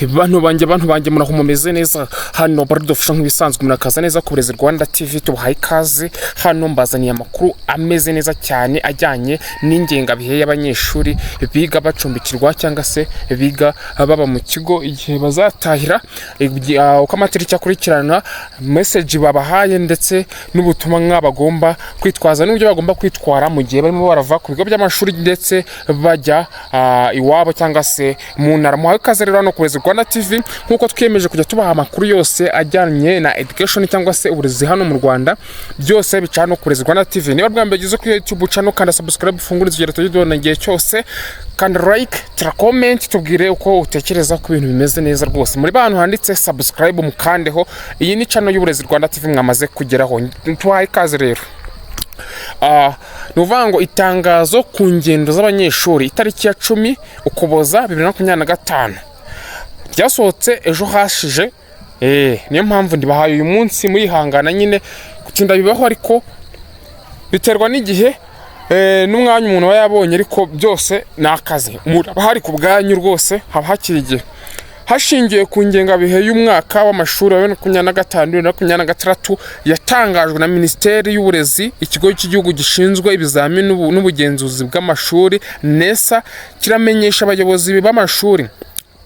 Bantu banjye, muraho, mumeze neza? Hano baridufasha nk'ibisanzwe, murakaza neza ku Burezi Rwanda TV. Tubahaye ikaze. Hano mbazaniye amakuru ameze neza cyane ajyanye n'ingengabihe y'abanyeshuri biga bacumbikirwa cyangwa se biga baba mu kigo, igihe bazatahira, uko amatariki akurikirana, message babahaye ndetse n'ubutumwa bagomba kwitwaza n'uburyo bagomba kwitwara mu gihe barimo barava ku bigo by'amashuri ndetse bajya iwabo cyangwa se mu ntara. Muhawe ikaze rero hano ku Burezi Rwanda TV, nk'uko twiyemeje kujya tubaha amakuru yose ajyanye na education cyangwa se uburezi hano mu Rwanda. Byose bica hano ku Burezi Rwanda TV. Niba bwa mbere ugeze kuri YouTube channel, kanda subscribe, ufungure inzogera, tujye tubona igihe cyose. Kanda like, tira comment, tubwire uko utekereza ku bintu bimeze neza rwose. Muri bantu handitse subscribe mukandeho. Iyi ni channel y'Uburezi Rwanda TV mwamaze kugeraho. Tubahaye ikaze rero. Ni ukuvuga ngo itangazo ku ngendo z'abanyeshuri, itariki ya 10 Ukuboza 2025, ryasohotse ejo hashije. Niyo mpamvu ndibahaye uyu munsi, murihangana nyine, gutinda bibaho ariko biterwa n'igihe n'umwanya umuntu aba yabonye, ariko byose ni akazi. Umuntu aba ahari ku bwanyu rwose, haba hakiri igihe. Hashingiwe ku ngengabihe y'umwaka w'amashuri wa 2025 2026 yatangajwe na Minisiteri y'Uburezi, Ikigo cy'Igihugu gishinzwe Ibizamini n'Ubugenzuzi bw'Amashuri, NESA, kiramenyesha abayobozi b'amashuri,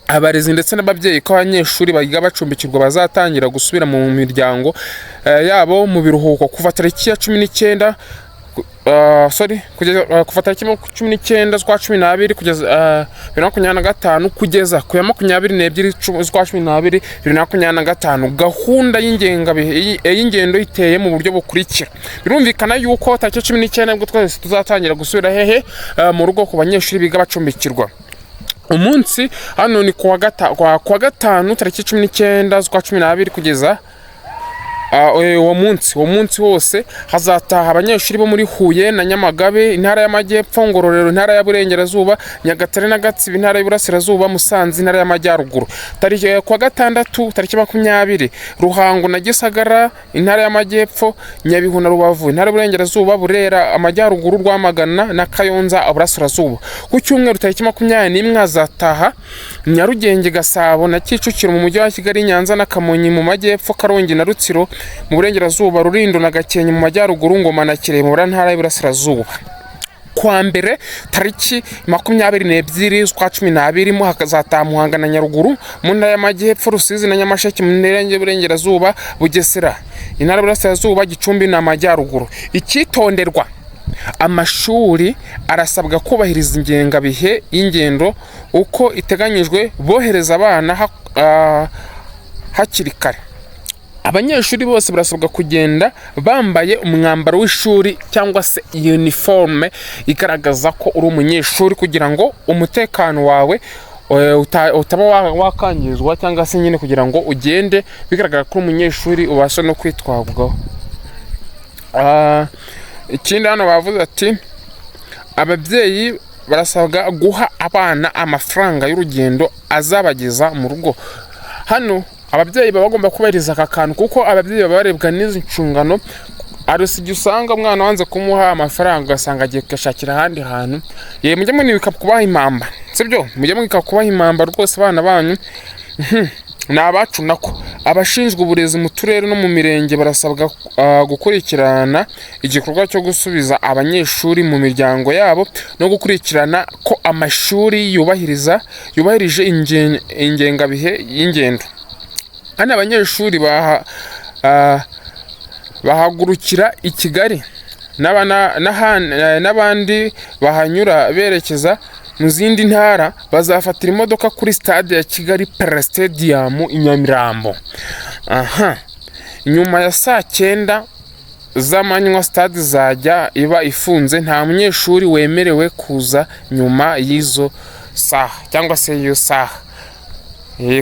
abarezi ndetse n'ababyeyi ko abanyeshuri biga bacumbikirwa bazatangira gusubira mu miryango yabo mu biruhuko kuva tariki ya 19, sorry, kugeza kuva tariki 19 z'ukwa 12 kugeza 2025 kugeza ku ya 22 z'ukwa 12 2025. Gahunda y'ingengabihe y'ingendo iteye mu buryo bukurikira. Birumvikana yuko tariki 19 nibwo twese tuzatangira gusubira hehe? Mu rugo ku banyeshuri biga bacumbikirwa. Umunsi hano ni kuwa gatanu tariki 19 z'ukwa 12 kugeza uwo munsi wose hazataha abanyeshuri bo muri Huye na Nyamagabe, Intara y'Amajyepfo, Ngororero, Intara y'Aburengerazuba, Nyagatare na Gatsibo, Intara y'Iburasirazuba, Musanze, Intara y'Amajyaruguru. Tariki kuwa gatandatu tariki 20, Ruhango na Gisagara, Intara y'Amajyepfo, Nyabihu na Rubavu, Intara y'Uburengerazuba, Burera, Amajyaruguru, Rwamagana na Kayonza, Uburasirazuba. Ku cyumweru tariki 21 hazataha Nyarugenge, Gasabo na Kicukiro mu Mujyi wa Kigali, Nyanza na Kamonyi mu Majyepfo, Karongi na Rutsiro mu Burengerazuba, Rulindo na Gakenke mu Majyaruguru, Ngoma na Kirehe mu Ntara y'Iburasirazuba. Kuwa mbere tariki 22 z'ukwa 12 mo hakazataha Muhanga na Nyaruguru mu Ntara y'Amajyepfo, Rusizi na Nyamasheke mu Ntara y'Iburengerazuba, Bugesera, Intara y'Iburasirazuba, Gicumbi n'Amajyaruguru. Icyitonderwa: amashuri arasabwa kubahiriza ingengabihe y'ingendo uko iteganyijwe, bohereza abana hakiri kare. Abanyeshuri bose barasabwa kugenda bambaye umwambaro w'ishuri cyangwa se uniforme igaragaza ko uri umunyeshuri, kugira ngo umutekano wawe utaba wakangizwa cyangwa se nyine kugira ngo ugende bigaragara ko uri umunyeshuri, ubasha no kwitwabwaho. Ikindi hano bavuze ati ababyeyi barasabwa guha abana amafaranga y'urugendo azabageza mu rugo. Hano ababyeyi baba bagomba kubahiriza aka kantu, kuko ababyeyi baba barebwa n'izi nshingano. Hari igihe usanga umwana wanze kumuha amafaranga, ugasanga agiye kuyashakira ahandi hantu. Ye, mujye munibuka kubaha impamba, sibyo? Mujye mwibuka kubaha impamba rwose abana banyu. Ni abacu nako. Abashinzwe uburezi mu turere no mu mirenge barasabwa gukurikirana igikorwa cyo gusubiza abanyeshuri mu miryango yabo no gukurikirana ko amashuri yubahirije ingengabihe y'ingendo. Hano abanyeshuri bahagurukira i Kigali n'abandi bahanyura berekeza mu zindi ntara bazafatira imodoka kuri stade ya Kigali Pele Stadium i Nyamirambo. Aha nyuma ya saa 9 z'amanywa stade izajya iba ifunze. Nta munyeshuri wemerewe kuza nyuma y'izo saha cyangwa se y'iyo saha.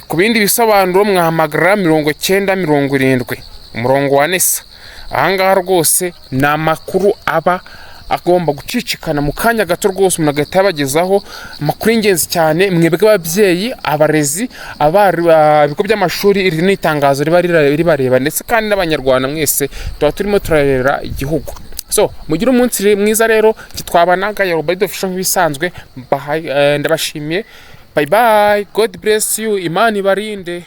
Ku bindi bisobanuro mwahamagara 9070, umurongo wa NESA. Ahangaha rwose ni amakuru aba agomba gucicikana mu kanya gato rwose, umuntu agahita yabagezaho amakuru y'ingenzi cyane. Mwebwe ababyeyi, abarezi, ibigo by'amashuri, iri ni itangazo riba ribareba, ndetse kandi n'Abanyarwanda mwese tuba turimo turarera igihugu. So mugire umunsi mwiza rero. Twabanaga ya Robert Official nk'ibisanzwe. Ndabashimiye. Bye bye, God bless you, Imana ibarinde.